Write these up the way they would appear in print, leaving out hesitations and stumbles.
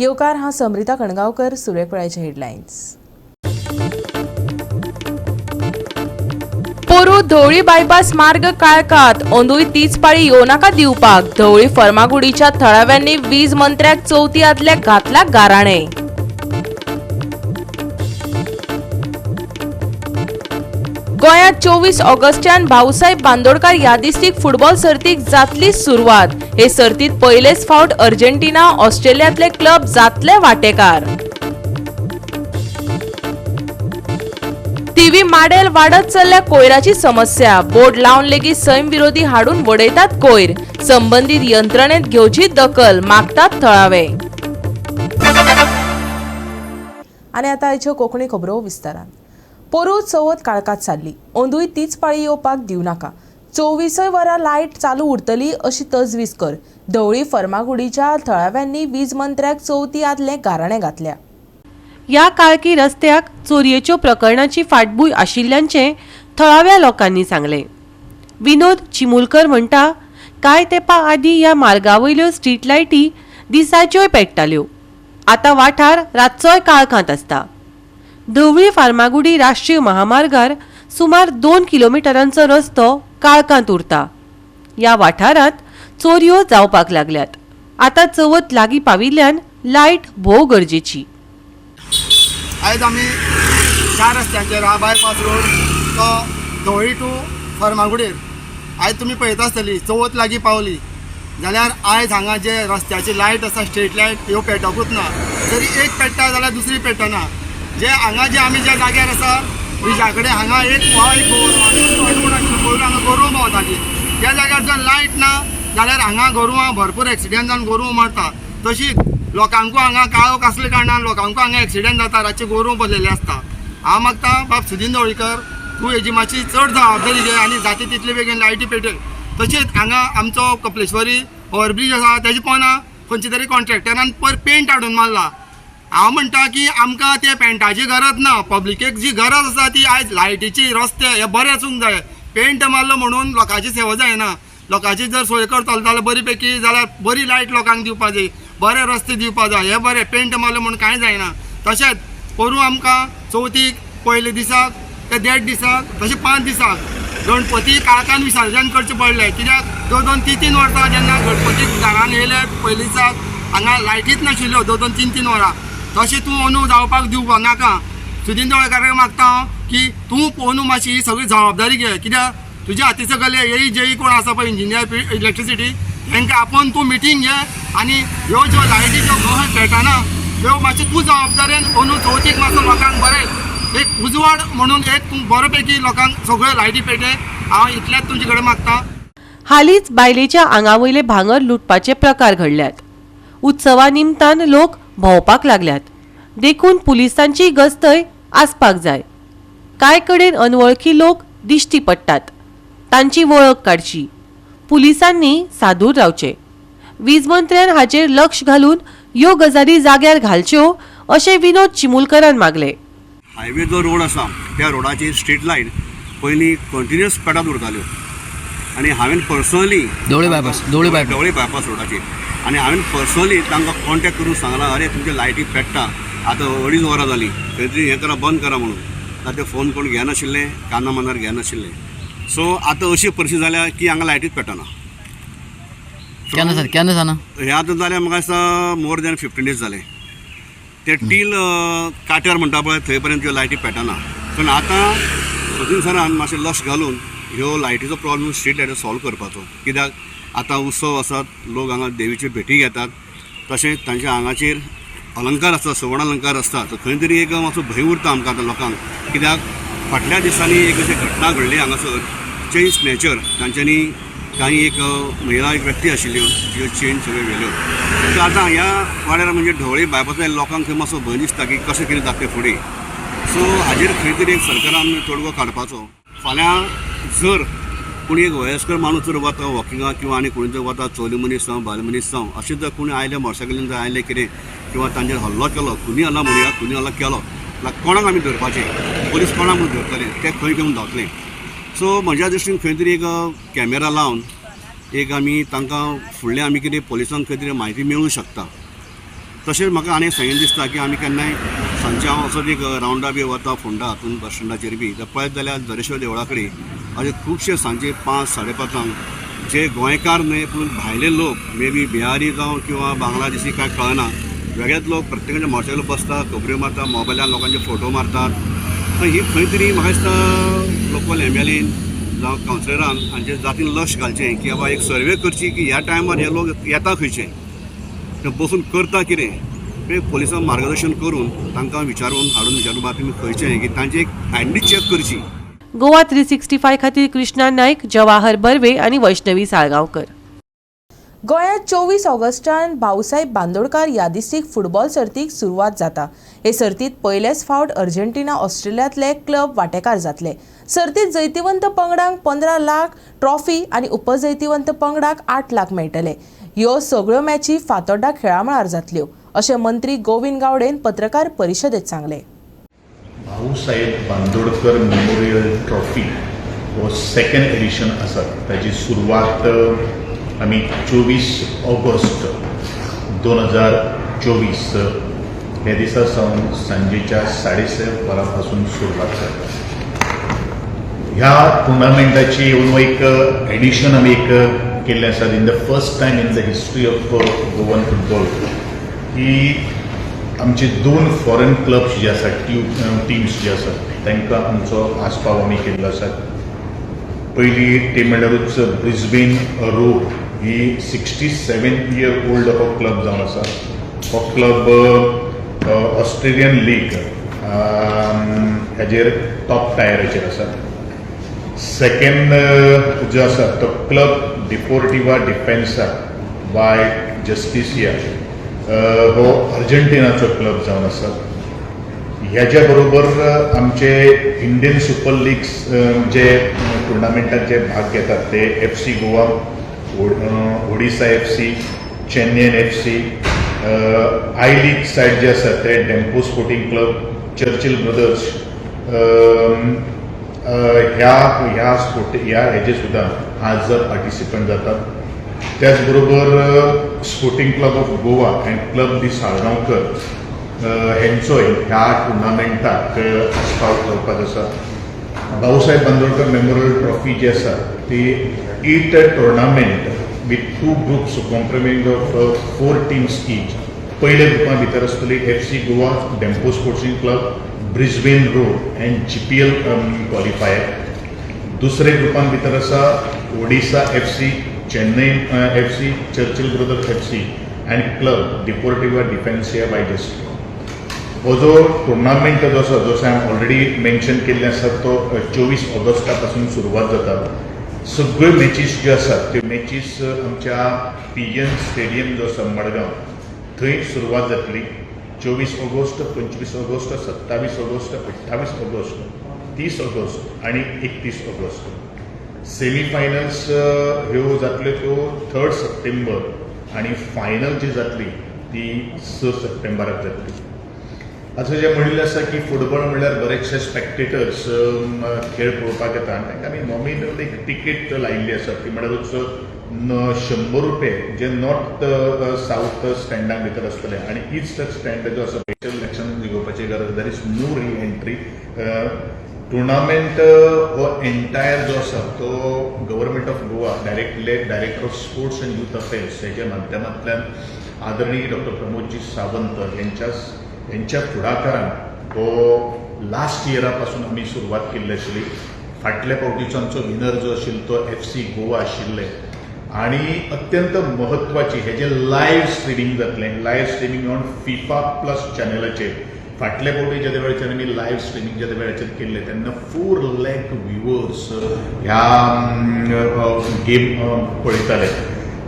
येवकार, हांव समृता कणगांवकर. सुरवेक पळयाचे हेडलायन्स. पोरू धवळी बायपास मार्ग काळखात, अंदूय तीच पाळी येवनाका दिवपाक. धवळी फर्मागुडीच्या थळाव्यांनी वीज मंत्र्याक चवथी आदल्या घातला गाराणे. गोंयांत 24 ऑगस्टान भाऊसाहेब बांदोडकार यादिस्तीक फुटबॉल सर्तीक जातली सुरवात. हे सर्तीत पयलेच फावट अर्जेंटिना, ऑस्ट्रेलियांतले क्लब जातले वांटेकार. थिवी माडेल वाडत चल्ल्या कोयराची समस्या. बोर्ड लावन लेगीत सैम विरोधी हाडून वडयतात कोयर. संबंदीत यंत्रणेत घेवची दखल मागतात थळावे. आनी आतां आयच्यो कोंकणी खबरो विस्तारान. पोरूं चवथ काळखात सारली, अंदूय तीच पाळी येवपाक दिवनाका. 24 वरां लायट चालू उरतली अशी तजवीज कर. धवळी फर्मागुडीच्या थळाव्यांनी वीज मंत्र्याक चवथी आदलें गाराणें घातल्या. ह्या काळकी रस्त्याक चोरयेच्यो प्रकरणाची फाटभूंय आशिल्ल्याचें थळाव्या लोकांनी सांगलें. विनोद चिमुलकर म्हणटा, कांय तेंपा आदीं ह्या मार्गा वयल्यो स्ट्रीट लायटी दिसाच्योय पेट्टाल्यो. आतां वाठार रातचोय काळखांत आसता. धवळी फार्मागुडी राष्ट्रीय महामार्गार सुमार 2 किलोमिटरांचो रस्तो काळखांत उरता. ह्या वाठारांत चोरयो जावपाक लागल्यात. आतां चवथ लागीं पाविल्ल्यान लायट भोव गरजेची. आयज आमी चार रस्त्यांचेर हा बायपास रोड तो धवळी टू फर्मागुडयेर. आयज तुमी पळयता आसतली, चवथ लागीं पावली जाल्यार आयज हांगा जे रस्त्याची लायट आसा, स्ट्रीट लायट, ह्यो पेटकूच ना. जरी एक पेट्टा जाल्यार दुसरी पेटना. जे हांगा जे आमी ज्या जाग्यार आसा ब्रिजा कडेन, हांगा एक हो एक रोड आशिल्लो, पयलू हांगा गोरवां भोंवताली. त्या जाग्यार जर लायट ना जाल्यार हांगा गोरवां भरपूर एक्सिडंट जावन गोरवां मरता. तशीच लोकांकूय हांगा काळोख आसल्या कारणान लोकांकूय हांगा एक्सिडंट जाता, रातचे गोरवां भरलेले आसता. हांव मागता बाब सुदीन ढवळीकर, तूं हेजी मातशी चड जबाबदारी घे आनी जाता तितले बेगीन लायटी पेटय. तशेंच हांगा आमचो कपलेश्वरी ओवरब्रीज आसा, तेजे पोंदा खंयच्या तरी कॉन्ट्रॅक्टरान पयर पेंट हाडून मारला. हांव म्हणटा की आमकां ते पेंटाची गरज ना, पब्लिकेक जी गरज आसा ती आयज लायटीची. रस्ते हे बरे आसूंक जाय. पेंट मारलो म्हणून लोकांची सेवा जायना. लोकांची जर सोय करतलो जाल्यार बरी पैकी जाल्यार बरी लायट लोकांक दिवपा जाय, बरे रस्ते दिवपा जाय. हे बरे पेंट मारलो म्हणून कांय जायना. तशेंच पोरूं आमकां चवथीक पयले दिसाक ते देड दिसाक, तशें 5 दिसाक गणपती काळखान विसर्जन करचें पडलें. कित्याक 2 2 3 3 वर्सां जेन्ना गणपती घरान येयले पयले दिसाक हांगा लायटीच नाशिल्ल्यो 2 2 3 3 वरां. तशें तूं अंदू जावपाक दिवपाक नाका. सुदीन ढवळीकराक मागता हांव की तूं अंदू मातशी ही सगळी जबाबदारी घे, कित्याक तुज्या हाती सकयल एई जेई कोण आसा पळय, इंजिनियर इलेक्ट्रिसिटी, तांकां आपोवन तूं मिटींग घे आनी ह्यो ज्यो लायटी ज्यो गोंय पेटना त्यो मातशें तूं जबाबदारेन अंदू चवथीक मातसो लोकांक बरें एक उजवाड म्हणून एक तूं बरो पैकी लोकांक सगळ्यो लायटी पेटय. हांव इतलेंच तुमचे कडेन मागता. हालींच बायलेच्या आंगावयले भांगर लुटपाचे प्रकार घडल्यात. उत्सवा निमतान लोक भोंवपाक लागल्यात, देखून पुलिसांची गस्तय आसपाक जाय. कांय कडेन अनवळखी लोक दिश्टी पडटात, तांची वळख काडची. पुलिसांनी सादूर रावचें. वीज मंत्र्यान हाचेर लक्ष घालून ह्यो गजाली जाग्यार घालच्यो अशें विनोद चिमुलकरान मागलें. हायवे जो रोड आसा त्या रोडाचेर स्ट्रीट लायट पयलीं कंटिन्युअस पेटत उरताल्यो आनी हांवें पर्सनली धवळे बायपास, धवळे बायपास. धवळे बायपास रोडाचेर, आनी हांवें पर्सनली तांकां कॉन्टेक्ट करून सांगलां, अरे तुमचे लायटी पेट्टा, आतां 2.5 वरां जालीं, खंय तरी हें करा, बंद करा म्हणून. आतां ते फोन कोण घेनाशिल्ले, काना मनार घेनाशिल्ले. सो आतां अशी परिस्थिती जाल्या की हांगा लायटीच पेटना. केन्ना सर, केन्ना जाना? हें आतां जालें, म्हाका दिसता मोर दॅन 15 डेज जाले. ते टील काट्यार म्हणटा पळय, थंय पर्यंत त्यो लायटी पेटना. पूण आतां सचिन सरान मातशें लक्ष घालून ह्यो लायटीचो प्रॉब्लम, स्ट्रीट लायटी सॉल्व करपाचो. कित्याक आतां उत्सव आसात, लोक हांगा देवीच्यो भेटी घेतात, तशेंच तांच्या आंगाचेर अलंकार आसता, सवर्ण अलंकार आसता. तर खंय तरी एक मातसो भंय उरता आमकां आतां लोकांक, कित्याक फाटल्या दिसांनी एक अशी घटना घडली हांगासर, चेन स्नॅचर, तांच्यांनी काही एक महिला, एक व्यक्ती आशिल्ल्यो, ज्यो चेन सगळ्यो व्हेल्यो. तर आतां ह्या वाड्यार म्हणजे ढवळे बायपासाच्या लोकांक थंय मातसो भंय दिसता की कशें कितें जातलें फुडें. सो हाजेर खंय तरी एक सरकारान तोडगो काडपाचो. फाल्यां जर कोणी एक वयस्कर माणूस जर वता वॉकिंगाक किंवा आनी कोणी जर वता, चली मनीस जावं बायल मनीस जावं, अशें जर कोणी आयले, मोटरसायकलीन जर आयले कितें किंवा तांचेर हल्लो केलो, खुनी हल्ला म्हणया, खुनी हल्ला केलो जाल्यार कोणाक आमी धरपाचें? पोलीस कोणाक म्हूण धरतले? ते खंय घेवन धांवतले? सो म्हज्या दृश्टीन खंय तरी एक कॅमेरा लावन एक आमी तांकां फुडलें आमी कितें पोलिसांक खंय तरी म्हायती मेळूं शकता. तशेंच म्हाका आनी सांगीन दिसता की आमी केन्नाय सांजचे हांव असोच एक रावंडा बी वता फोंडा हातून बस स्टँडाचेर बी जाल्यार पळयत जाल्यार दरेश्वर देवळा कडेन अशे खुबशे सांजचे 5 साडे 5 जे गोंयकार न्हय पूण भायले लोक, मे बी बिहारी जावं किंवा बांगलादेशी कांय कळना, वेगळेच लोक प्रत्येकाच्या मोटरसायकल बसता, खबऱ्यो मारता, मोबायलान लोकांचे फोटो मारतात. तर ही खंय तरी म्हाका दिसता लोकल एमएलएन जावं कावन्सिलरान हांचे जातीन लक्ष घालचें की बाबा एक सर्वे करची की ह्या टायमार हे लोक येता खंयचे, ते बसून करता कितें, ते पोलिसांक मार्गदर्शन करून तांकां विचारून हाडून विचारून बाबा तुमी खंयचे की तांची एक आयडेंटी चॅक करची. गोवा 365 खातीर कृष्णा नाईक, जवाहर बर्वे आनी वैष्णवी साळगांवकर. गोंयांत 24 ऑगस्टान भाऊसाहेब बांदोडकार यादिस्तीक फुटबॉल सर्तीक सुरवात जाता. हे सर्तीत पयलेच फावट अर्जेंटिना, ऑस्ट्रेलियांतले क्लब वांटेकार जातले. सर्तीत जैतिवंत पंगडांक 15 लाख ट्रॉफी आनी उपजैतिवंत पंगडाक 8 लाख मेळटले. ह्यो सगळ्यो मॅची फातोड्डा खेळामळार जातल्यो अशें मंत्री गोविंद गावडेन पत्रकार परिशदेत सांगलें. भाऊसाहेब बांदोडकर मेमोरियल ट्रॉफी हो सेकंड एडिशन आसा. ताजी सुरवात आमी 24 ऑगस्ट 2024 ह्या दिसा सावन सांजेच्या 7:30 वरां पासून सुरवात जाता. ह्या टुर्नामेंटाची येवन एक एडिशन आमी एक केल्लें आसा, in the first time in the history of Goan football, की आमचे 2 फॉरेन क्लब्स जे आसात, टिम्स जे आसात, तांकां आमचो आस्पाव आमी केल्लो आसा. पयली टीम म्हणल्यारूच ब्रिस्बेन रोर, ही 67 इयर ओल्ड हो क्लब जावन आसा. हो क्लब ऑस्ट्रेलियन लीग हेजेर टॉप टायराचेर आसा. सेकंड जो आसा तो क्लब डिपोर्टिवा डिफेन्सा बाय जस्टिसिया, हो अर्जेंटिनाचो क्लब जावन आसा. ह्याच्या बरोबर आमचे इंडियन सुपर लिग्स जे टुर्नामेंटात जे भाग घेतात ते FC Goa, Odisha FC, Chennaiyin FC, I league side जे आसा ते Dempo sporting club, Churchill brothers, ह्या ह्या स्पोर्ट ह्या हेजे सुद्दां आज पार्टिसिपंट जातात. त्याच बरोबर sporting club of Goa and club दी साळगांवकर हेंचोय ह्या टुर्नामेंटाक आस्पाव करपाक आसा. भाऊसाहेब बांदोडकर मेमोरियल ट्रॉफी जी आसा ती eight tournament with two groups comprising of four teams each. पयल्या ग्रुपा भितर आसतली FC Goa, Dempo sporting club, Brisbane roar and GPL qualifier. दुसरे ग्रुपान भितर आसा Odisha FC, Chennai FC, Churchill brother FC आनी क्लब डिपोर्टिवा डिफेन्सिया बाय जस्ट. हो जो टुर्नामेंट जो आसा, जसो हांवें ऑलरेडी मेन्शन केल्लें आसा, तो 24 ऑगस्टा पासून सुरवात जाता. सगळ्यो मॅचीस ज्यो आसात त्यो मॅचीस आमच्या पीएन स्टेडियम जो आसा मडगांव थंय सुरवात जातली. 24 August, 25 August, 27 August, 28 August, 30 August आनी 31 ऑगस्ट. सेमीफायनल्स ह्यो जातल्यो त्यो 3 सप्टेंबर आनी फायनल जी जातली ती 6 सप्टेंबराक जातली. आतां जें म्हणिल्लें आसा की फुटबॉल म्हणल्यार बरेचशे स्पेक्टेटर्स खेळ पळोवपाक येता आनी तांकां आमी नॉमिनल एक तिकेट लायिल्ली आसा, ती म्हणल्यारूच 100 रुपये, जे नॉर्थ सावथ स्टँडा भितर आसतले आनी इस्ट स्टँड जो आसा स्पेशल इलेक्शन घेवपाची गरज, there is no re entry. Tournament हो एंटायर जो आसा तो government of Goa, directly Director of Sports and Youth Affairs हेच्या माध्यमांतल्यान आदरणीय डॉक्टर प्रमोदजी सावंत यांच्या फुडाकारान हो लास्ट इयरा पासून आमी सुरवात केल्ली आशिल्ली. फाटल्या फावटीचो आमचो विनर जो आशिल्लो तो एफसी गोवा आशिल्ले. आनी अत्यंत म्हत्वाची हेजें लायव्ह स्ट्रिमींग जातलें, live streaming on FIFA plus चॅनलाचेर. फाटल्या फावटी ज्या वेळाचेर आमी लायव्ह स्ट्रिमींग ज्या वेळाचेर केल्लें तेन्ना 4 लॅक व्ह्युअर्स ह्या गेम पळयताले.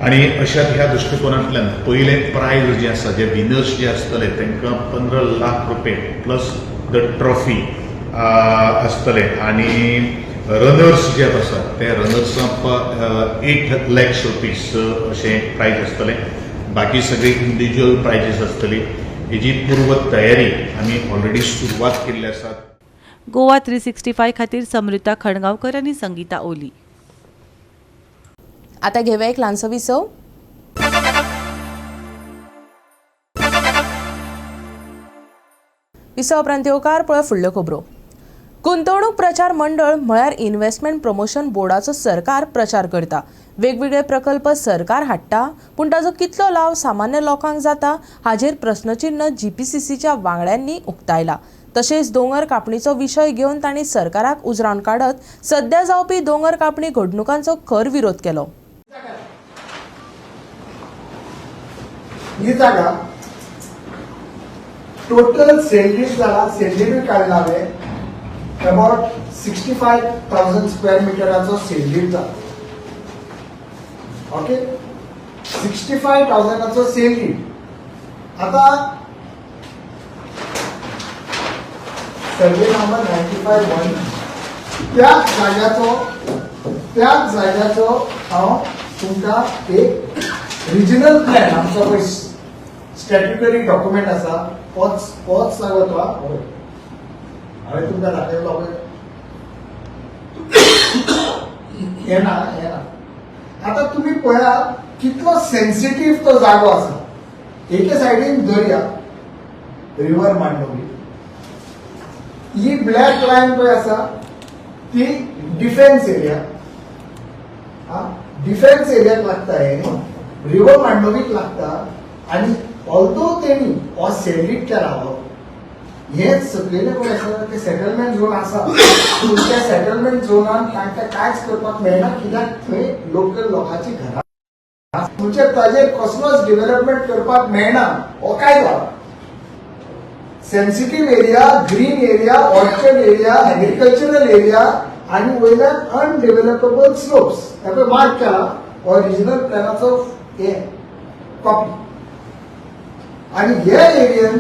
आनी अशाच ह्या दृश्टिकोनांतल्यान पयलें प्रायज जें आसा, जे विनर्स जे आसतले तांकां 15 लाख रुपये प्लस the trophy आसतले आनी रनर्स जे आसा ते रनर्साक 8 लॅक्स रुपीज अशें प्रायज आसतलें. बाकी सगळी इंडिविज्युअल प्रायजीस आसतली. हेजी पूर्व तयारी आमी ऑलरेडी सुरवात केल्ली आसा. गोवा 365 खातीर समृता खणगांवकर आनी संगीता ओली. आता घेऊया एक ल्हानसो विसव. इसा उपरांत येवकार पळय फुडल्यो खबरो. गुंतवणूक प्रचार मंडळ म्हळ्यार इन्व्हेस्टमेंट प्रमोशन बोर्डाचो सरकार प्रचार करता. वेगवेगळे प्रकल्प सरकार हाडटा, पूण ताजो कितलो लाव सामान्य लोकांक जाता हाजेर प्रस्नचिन्न जीपीसीसीच्या वांगड्यांनी उक्तायला. तशेंच दोंगर कापणीचो विशय घेवन तांणी सरकाराक उजरावन काडत सध्या जावपी दोंगर कापणी घडणुकांचो खर विरोध केलो. ही जागा टोटल सेल्डीड जाला, सेल्डीड काडला हांवें अबाउट 65,000 स्क्वेअर मिटराचो सेल्डीड जाला. ओके, 65,000 सेल्डीड. आतां सर्वे नंबर 95(1) त्याच जाग्याचो हांव तुमकां एक रिजनल प्लॅन आमचो पळय स्टॅट्युटरी डॉक्युमेंट आसा होच जागो तो हांवें तुमकां दाखयलो पळय. येना येना आतां तुमी पळया कितलो सेन्सिटीव तो जागो आसा. एके सायडीन दर्या, रिवर मांडोवी, ही ब्लॅक लायन पळय आसा ती डिफेन्स एरिया, डिफेन्स एरियाक लागता, हे रिवर मांडोवीक लागता. आनी ऑल्दो तेणी हो सेल्डीड केला हो हेच सकयले पळय आसा ते सेटलमेंट झोन आसा, पूण त्या सेटलमेंट झोनान तांकां कांयच करपाक मेळना कित्याक थंय लोकल लोकांची घरां, म्हणजे ताजेर कसलोच डेव्हलपमेंट करपाक मेळना. हो कायदो sensitive area, green area, orchard area, agricultural area आनी वयल्यान अनडेव्हलपेबल स्लोप्स हे पळय मार्क केला हो रिजनल प्लॅनाचो हे कॉपी. आनी हे एरियन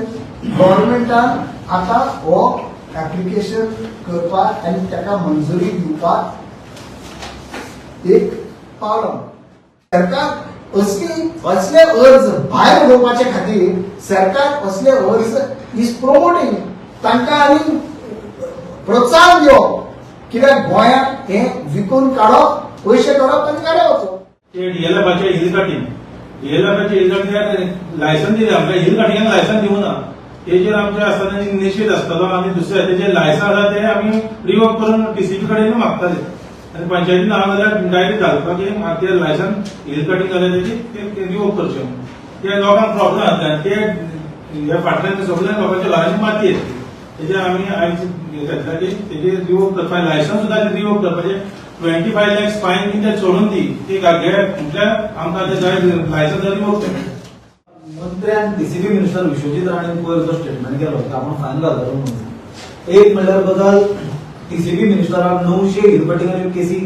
गव्हर्मेंटान आतां हो एप्लिकेशन करपाक आनी ताका मंजुरी दिवपाक एक पावलां. सरकार असले अर्ज भायर उडोवपाचे खातीर सरकार असले अर्ज is promoting, तांकां आनी प्रोत्साहन दिवप कित्याक गोंयांत हें विकून काडप, पयशे काडप आनी गाड्या वचप. ते डीएलएफाचे हिल कटिंग, डीएलएफाचे हिल कटिंग लायसन्स दिलें आमकां, हिल कटिंगाक लायसन्स दिवना तेजेर आमचें आसतना निशेध आसतलो. आनी दुसरें तेजें लायसन्स आसा तें आमी रिवोक करून टीसीपी कडेन मागताले आनी पंचायतीन हांव जाल्यार डायरेक्ट घालपाक ते लायसन्स हिल कटिंग जाल्यार तेजी ते रिवोक करचें. ते लोकांक प्रॉब्लम जाता आनी ते ह्या फाटल्यान सगळ्या लोकांच्या घरांची माती येतली. तेजेर आमी आयज घेतला की तेजेर रिवोक करपाक लायसन्स सुद्दां रिवोक करपाचें 25 lakhs fine बीन ते सोडून दी, ती घे म्हटल्यार आमकां ते जाय लायसन्स रिवोक करपाचें. मंत्र्यान डीसीपी मिनिस्टर विश्वजीत राणेन पयर जो स्टेटमेंट केलो की आपूण फायन घालतलो म्हणून, एक म्हणल्यार गजाल डीसीपी मिनिस्टराक 900 हिल कटिंगाच्यो केसी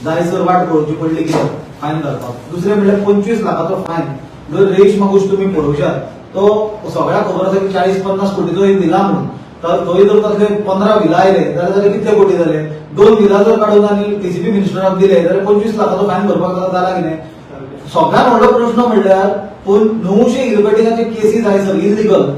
जायसर वाट पळोवची पडली कित्याक फायन घालपाक. दुसरें म्हणल्यार 25 लाखाचो फायन जर रेश मागूश तुमी पळोवशात तो सगळ्याक खबर आसा की 40-50 कोटीचो एक विला म्हणून, तर थंय जर तातले 15 विला आयले जाल्यार कितले कोटी जाले? 2 विला जर काडून आनी टीसीपी मिनिस्टराक दिले जाल्यार 25 लाखाचो फायन भरपाक जाता जाला कितें? सगळ्यात व्हडलो प्रश्न म्हणल्यार पूण 900 हिल कटिंगाचे केसी जायसर इलिगल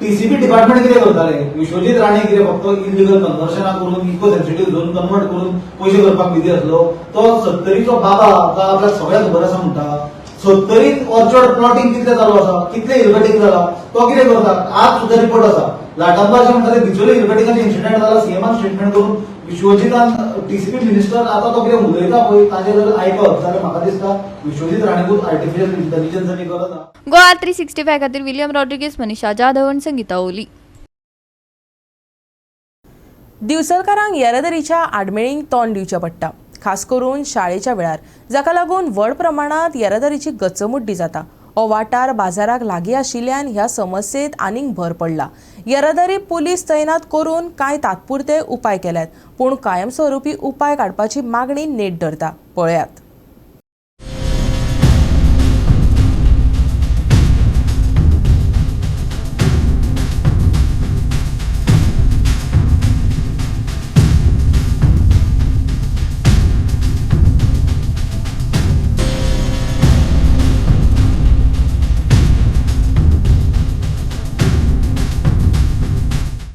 टीसीपी डिपार्टमेंट कितें करताले? विश्वजीत राणे कितें फक्त इलिगल कन्वर्शनां करून इको सेन्सिटीव झोन कन्वर्ट करून पयशे करपाक बिजी आसलो? तो सत्तरीचो बाबा आतां आपल्याक सगळ्याक खबर आसा म्हणटा, सत्तरीत ऑर्चर्ड प्लॉटिंग कितलें चालू आसा, कितलें हिल कटिंग जाला, तो कितें करता? आज सुद्दां रिपोर्ट आसा लाटंबाचे म्हणटा ते बिचोले हिल कटिंगाचे इन्सिडंट जाला, सीएमान स्टेटमेंट करून विश्वजीतान टीसीपी मिनिस्टर आतां तो कितें उलयता पळय ताजेर जर आयकत जाल्यार म्हाका दिसता विश्वजीत राणेकूच आर्टिफिशियल इंटेलिजन्स गरज आसा. गोवा 365 खातीर विलियम रॉड्रिगेज, मनीषा जाधव आनी संगीता ओली. दिवचलकारांक येरादारीच्या आडमेळींक तोंड दिवचें पडटा, खास करून शाळेच्या वेळार, जाका लागून व्हड प्रमाणांत येरादारीची गचमुड्डी जाता. हो वाठार बाजाराक लागीं आशिल्ल्यान ह्या समस्येंत आनीक भर पडला. येरादारी पुलीस तैनात करून कांय तात्पुरते उपाय केल्यात, पूण कायमस्वरूपी उपाय काडपाची मागणी नेट धरता. पळयात.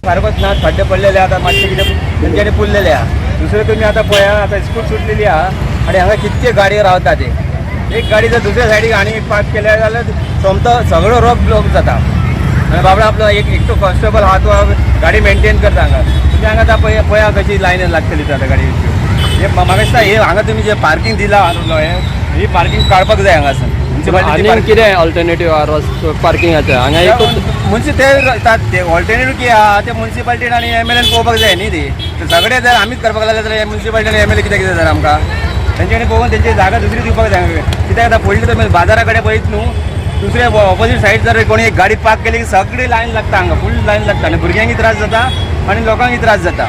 सारकोच ना खड्डे पडलेले आतां मातशे कितें तेंच्यांनी पुरलेले आहा. दुसरें तुमी आतां पळया, आतां स्कूल सुटलेली आहा आनी हांगा कितके गाडयो रावता ते, एक गाडी जर दुसऱ्या सायडीक आनी एक पार्क केल्या जाल्यार सोमतो सगळो रोड ब्लॉक जाता. आनी बाबडो आपलो एक एकटो कॉन्स्टेबल आहा तो गाडी मेंटेन करता हांगा. तुमी हांगा आतां पळय पळया कशी लायन लागतली आतां गाडयेची. हे म्हाका दिसता हे हांगा तुमी जे पार्कींग दिला हें ही पार्कींग काडपाक जाय हांगासून. आनी कितें ऑल्टरनेटीव आहा पार्किंगाचें हांगा एक? मुन्सि ते ऑल्टरनेटीव कितें आहा ते मुन्सिपालिटीन आनी एम एल एन पळोवपाक जाय न्ही. ती सगळें जर आमीच करपाक लागले जाल्यार मुन्सिपालिटी आनी एम एल ए कित्याक कितें जाता आमकां? तेंच्यानी पळोवन तेंची जागा दुसरी दिवपाक जाय. कित्याक आतां पडली तुमी बाजारा कडेन पळयत न्हू, दुसरे ऑपोजीट सायड जर कोणी एक गाडी पार्क केली की सगळी लायन लागता हांगा, फूल लायन लागता आनी भुरग्यांकय त्रास जाता आनी लोकांकय त्रास जाता.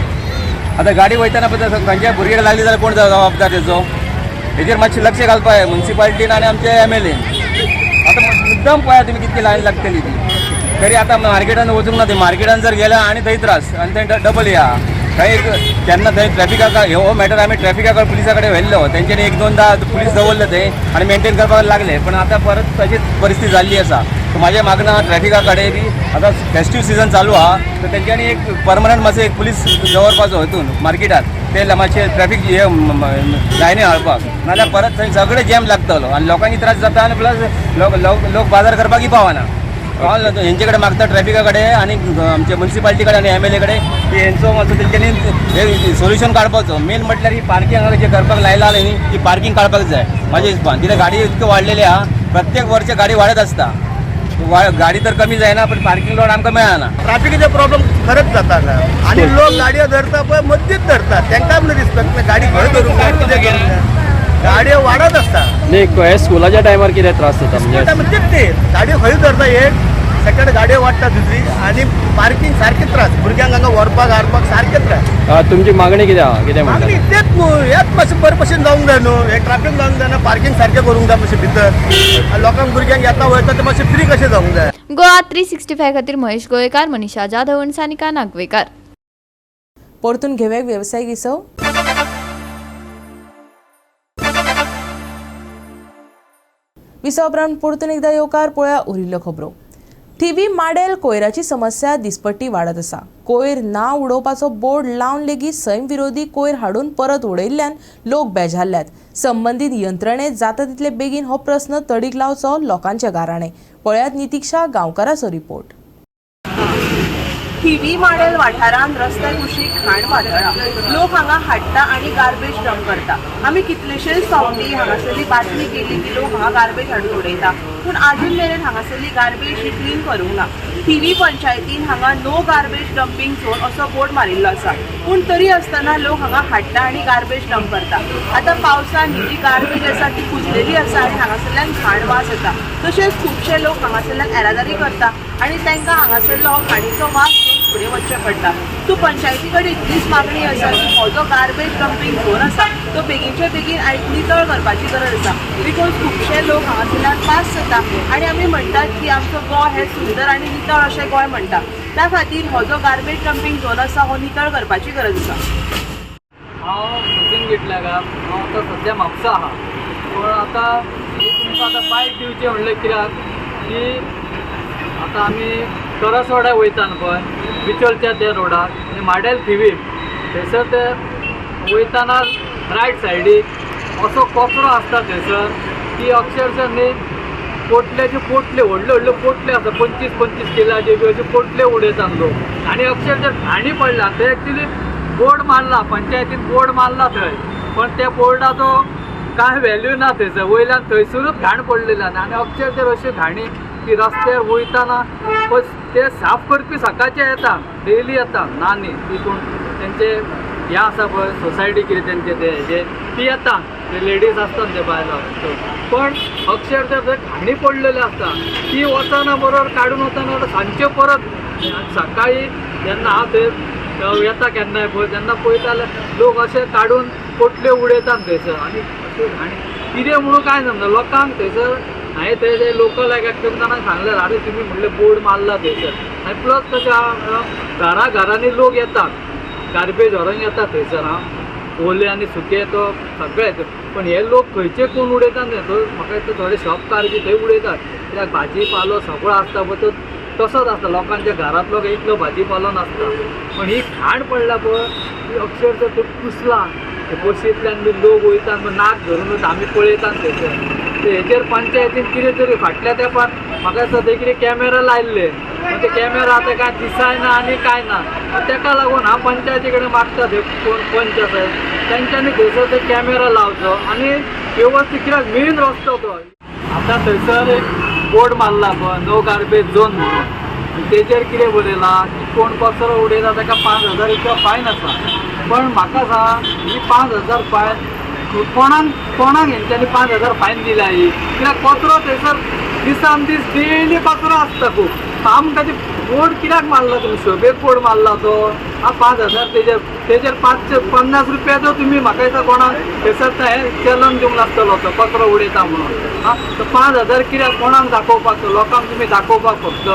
आतां गाडी वयतना पळय खंयच्याय भुरग्याक लागली जाल्यार कोण जबाबदार तेजो? हेजेर मातशें लक्ष घालपाक जाय मुन्सिपालिटीन आनी आमचे एम एल एन. आतां मुद्दम पळया तुमी कितकी लायन लागतली ती. तरी आतां मार्केटान वचूंक ना, ती मार्केटान जर गेल्या आनी थंय त्रास आनी थंय डबल या थंय केन्ना थंय ट्रॅफिकाक हो मॅटर आमी ट्रॅफिका कडेन पुलिसा कडेन व्हेल्लो, तेंच्यांनी एक दोनदा पुलीस दवरले थंय आनी मेंटेन करपाक लागले, पण आतां परत तशीच परिस्थिती जाल्ली आसा. सो म्हाजें मागणें ट्रॅफिका कडेन बी आतां फेस्टीव सिजन चालू आहा तर तेंच्यांनी एक परमनंट मातसो एक पुलीस दवरपाचो हितून मार्केटात, ते मातशे ट्रॅफीक हे लायनी हाडपाक, नाजाल्यार परत थंय सगळें जॅम लागतलो आनी लोकांक त्रास जाता आनी प्लस लोक लोक बाजार करपाकय पावना. हेंचे कडेन मागता ट्रॅफिका कडेन आनी आमचे मुन्सिपालिटी कडेन आनी एम एल ए कडेन की हेंचो मातसो तेंच्यांनी हे सोल्युशन काडपाचो. मेन म्हटल्यार ही पार्किंग हांगा जे करपाक लायला न्ही ती पार्किंग काडपाक जाय म्हाज्या हिसपान. कित्याक गाडी इतक्यो वाडलेली आहा, प्रत्येक वर्स गाडी वाडत आसता, गाडी तर कमी जायना पण पार्किंग लॉट आमकां मेळना. ट्राफिकेचे प्रॉब्लेम खरंच जाता हांगा आनी लोक गाडयो धरता पळय मद्दीच धरता, तांकां म्हण रिस्पेक्ट ना, गाडी खंय धरूंक जाय कितें करूंक जाय, गाडयो वाडत आसता. न्ही हे स्कुलाच्या टायमार कितें त्रास जाता म्हणजे? तेच ते गाडयो खंय धरता एक सेकंड गाडयो वाडटा दुसरी आनी पार्किंग सारके त्रास, भुरग्यांक हांगा व्हरपाक हाडपाक सारके त्रास. तुमची मागणी कितें आहा कितें म्हणटा? मागणी तेच न्हू, हेच मातशें बरें भशेन जावंक जाय न्हू, हें ट्राफीक जावंक जायना, पार्किंग सारकें करूंक जाय मातशें भितर, लोकांक भुरग्यांक येता वयता ते मातशें फ्री कशें जावंक जाय. गोवा 365 खातीर महेश गोवेकार, मनीषा जाधव आनी सानिका नागवेकार. परतून घेवया वेवसायीक विसव. विसव उपरांत परतून एकदा येवकार पळया उरिल्ल्यो खबरो. थिवी माडेल कोयराची समस्या दिसपट्टी वाडत आसा. कोयर ना उडोवपाचो बोर्ड लावन लेगीत सैम विरोधी कोयर हाडून परत उडयल्ल्यान लोक बेजारल्यात. संबंदीत यंत्रणेत जाता तितले बेगीन हो प्रस्न तडीक लावचो लोकांचे गाराणें. पळयात नितिक्षा गांवकाराचो रिपोर्ट. थिवी माडेल वाठारांत रस्त्या कुशीक घाण पातळा, लोक हांगा हाडटा आनी गार्बेज डंप करता. आमी कितलेशेच फावटी हांगासरली बातमी केली की लोक हांगा गार्बेज हाडून उडयता, पूण आजून मेरेन हांगासरली गार्बेज ही क्लीन करूंक ना. थिवी पंचायतीन हांगा नो गार्बेज डंपींग झोन असो बोर्ड मारिल्लो आसा, पूण तरी आसतना लोक हांगा हाडटा आनी गार्बेज डंप करता. आतां पावसान ही जी गार्बेज आसा ती कुजलेली आसा आनी हांगासरल्यान घाण वास येता. तशेंच खुबशे लोक हांगासरल्यान येरादारी करता आनी तांकां हांगासरलो हो घाणीचो वास घेवन फुडें वचचें पडटा. सो पंचायती कडेन इतलीच मागणी आसा की हो जो गार्बेज डंपींग झोन आसा तो बेगीनच्या बेगीन आनी नितळ करपाची गरज आसा, because खुबशे लोक हांगासरल्यान पास जाता आनी आमी म्हणटात की आमचो गोंय हें सुंदर आनी नितळ अशें गोंय म्हणटा. त्या खातीर हो जो गार्बेज डंपींग झोन आसा हो नितळ करपाची गरज आसा. हांव सचिन गिटलेकार, हांव आतां सद्या म्हापसा आहा, पूण आतां ही तुमकां आतां बायक दिवची म्हणलें कित्याक की आतां आमी करसवाड्या वयता न्हू पळय बिचोलच्या त्या रोडार आनी माडेल थिवी थंयसर ते वयताना रायट सायडीक असो कचरो आसता थंयसर की अक्षरशः न्ही पोटल्याचे पोटले व्हडले व्हडले पोटले आसा, 25-25 किलाचे बी अशे पोटले उडयतात लोक आनी अक्षरशः घाणी पडला. थंय एक्चुली बोर्ड मारला, पंचायतीन बोर्ड मारला थंय, पण त्या बोर्डाचो कांय व्हॅल्यू ना थंयसर, वयल्यान थंयसरूच घाण पडलेली आनी अक्षरशः अशी घाणी की रस्त्यार वयताना ते साफ करपी सकाळचे येता, डेली येता ना न्ही ती कोण तेंचे हें आसा पळय सोसायटी कितें तेंचे ते हेजे ती येता, ते लेडीज आसतात ते बायलां, पण अक्षरशः थंय घाणी पडलेली आसता ती वचना बरोबर काडून वचना सांजचे परत सकाळी जेन्ना हांव थंय येता केन्नाय पळय तेन्ना पळयता जाल्यार लोक अशे काडून पोटल्यो उडयतात थंयसर आनी अश्यो घाणी कितें म्हणून कांय समजना लोकांक थंयसर. हांवें थंय ते लोकल एक जाणांक सांगलें, आरे तुमी म्हणलें बोर्ड मारला थंयसर आनी प्लस कशें आहा घरा घरांनी लोक येतात गार्बेज व्हरोंक येता थंयसर, आं ओले आनी सुके तो सगळे, पण हे लोक खंयचे कोण उडयतात न्ही, तो म्हाका दिसता थोडे शॉपकार बी थंय उडयतात, कित्याक भाजी पालो सगळो आसता पळय तो तसोच आसता, लोकांच्या घरांतलो इतलो भाजी पालो नासता, पण ही घाण पडल्या पळय ती अक्षरशः ते कुसला, ते बशींतल्यान बी लोक वयतात नाक धरून आमी पळयतात थंयसर. हेचेर पंचायतीन कितें तरी फाटल्या तेंपार म्हाका दिसता थंय कितें कॅमेरा लायल्ले, ते कॅमेरा आतां कांय दिसायना आनी कांय ना. तेका लागून हांव पंचायती कडेन मागता, थंय कोण पंच आसा तेंच्यांनी थंयसर ते कॅमेरा लावचो आनी व्यवस्थीत, कित्याक मेन रस्तो तो. आतां थंयसर एक बोर्ड मारला पळय, नो गार्बेज झोन म्हणून, तेजेर कितें बरयलां की कोण कचरो उडयता ताका 5,000 रुपया फायन आसा. पण म्हाका सांग, ही 5,000 फायन कोणाक कोणाक हेंच्यांनी 5,000 फायन दिल्या ही? कित्याक कचरो थंयसर दिसान दीस डेली कचरो आसता खूब. आमकां ती बोर्ड कित्याक मारला तुमी? शोबेक बोर्ड मारला तो? 5,000 तेजेर तेजेर 550 रुपयाचो तुमी म्हाका दिसता कोणाक थंयसर हें चलन दिवंक नासतलो तो कचरो उडयता म्हणून. आं, तो 5,000 कित्याक कोणाक दाखोवपाक? लोकांक तुमी दाखोवपाक फक्त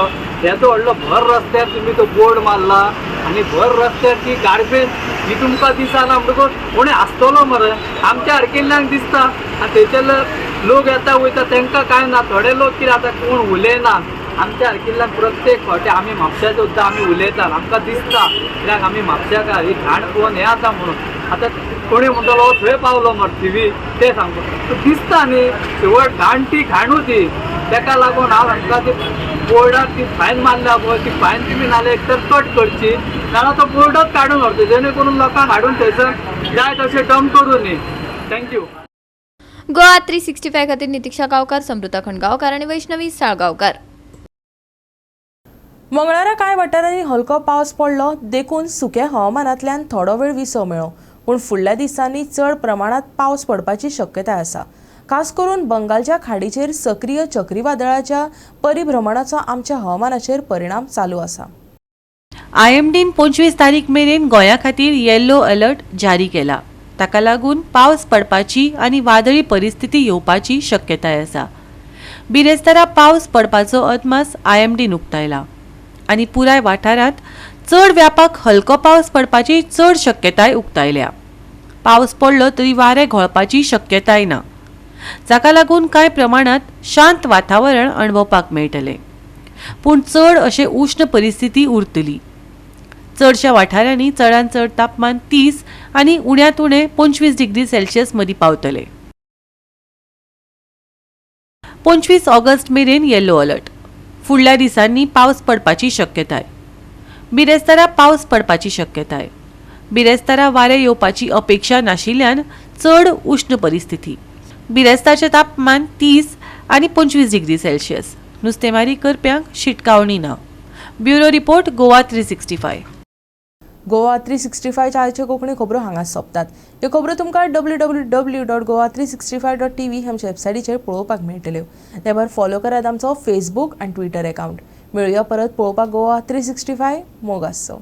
हेजो व्हडलो भर रस्त्यार तुमी तो बोर्ड मारला आनी भर रस्त्यार ती गार्बेज ही तुमकां दिसना म्हणटकूच कोणूय आसतलो मरे, आमच्या सारकिल्ल्यांक दिसता. आनी थंयसर लोक येता वयता तांकां कांय ना. थोडे लोक कितें आतां कोण उलयना, आमच्या सारकिल्ल्यांक प्रत्येक फावटी आमी म्हापश्या सुद्दां आमी उलयतात, आमकां दिसता कित्याक आमी म्हापश्याकार ही घाण पळोवन हें आसा म्हणून. आतां कोणी म्हणटलो थंय पावलो मरे थिवी, तें सांगता दिसता न्ही, शेवट घाण ती घाणूच ती. तेका लागून हांव हांकां ती बोर्डार ती फायन मारल्या पळय, ती फायन तुमी नाल्यार एक तर कट करची, नाल्यार तो बोर्डच काडून व्हरचो, जेणे करून लोकांक हाडून थंयसर जाय तशें डंप करूं न्ही. Thank you. Goa 365 खातीर नितिक्षा गांवकार, समृता खंडगांवकार आनी वैष्णवी साळगांवकार. मंगळारा कांय वाठारांनी हलको पावस पडलो देखून सुक्या हवामानांतल्यान थोडो वेळ विसव मेळ्ळो, पूण फुडल्या दिसांनी चड प्रमाणांत पावस पडपाची शक्यताय आसा. खास करून बंगालच्या खाडीचेर सक्रीय चक्रीवादळाच्या परिभ्रमणाचो आमच्या हवामानाचेर परिणाम चालू आसा. आयएमडीन 25 तारीख मेरेन गोंया खातीर येल्लो अलर्ट जारी केला. ताका लागून पावस पडपाची आनी वादळी परिस्थिती येवपाची शक्यताय आसा. बिरेस्तारा पावस पडपाचो अदमास आयएमडीन उक्तायला आनी पुराय वाठारांत चड व्यापक हलको पावस पडपाची चड शक्यताय उक्तायल्या. पावस पडलो तरी वारें घोळपाची शक्यताय ना, जाका लागून कांय प्रमाणांत शांत वातावरण अणभवपाक मेळटलें, पूण चड अशें उश्ण परिस्थिती उरतली. चडश्या वाठारांनी चडांत चड तापमान 30 आनी उण्यांत उणें 25 डिग्री सेल्सियस मदीं पावतले. 25 ऑगस्ट मेरेन येल्लो अलर्ट. फुडल्या दिसांनी पावस पडपाची शक्यताय. बिरेस्तारा पावस पडपाची शक्यताय. बिरेस्तारा वारें येवपाची अपेक्षा नाशिल्ल्यान चड उश्ण परिस्थिती. बिरेस्ताचें तापमान 30 आनी 25 डिग्री सेल्सियस. नुस्तेमारी करप्यांक शिटकावणी ना. Bureau report, Goa 365. Goa 365 आयच्यो कोंकणी खबरो हांगा सोंपतात. ह्यो खबरो तुमकां www.goa365.tv आमच्या वेबसायटीचेर पळोवपाक मेळटल्यो. ते भायर फॉलो करात आमचो फेसबूक आनी ट्विटर एकावंट. मेळुया परत पळोवपाक गोवा 365. मोग आसचो.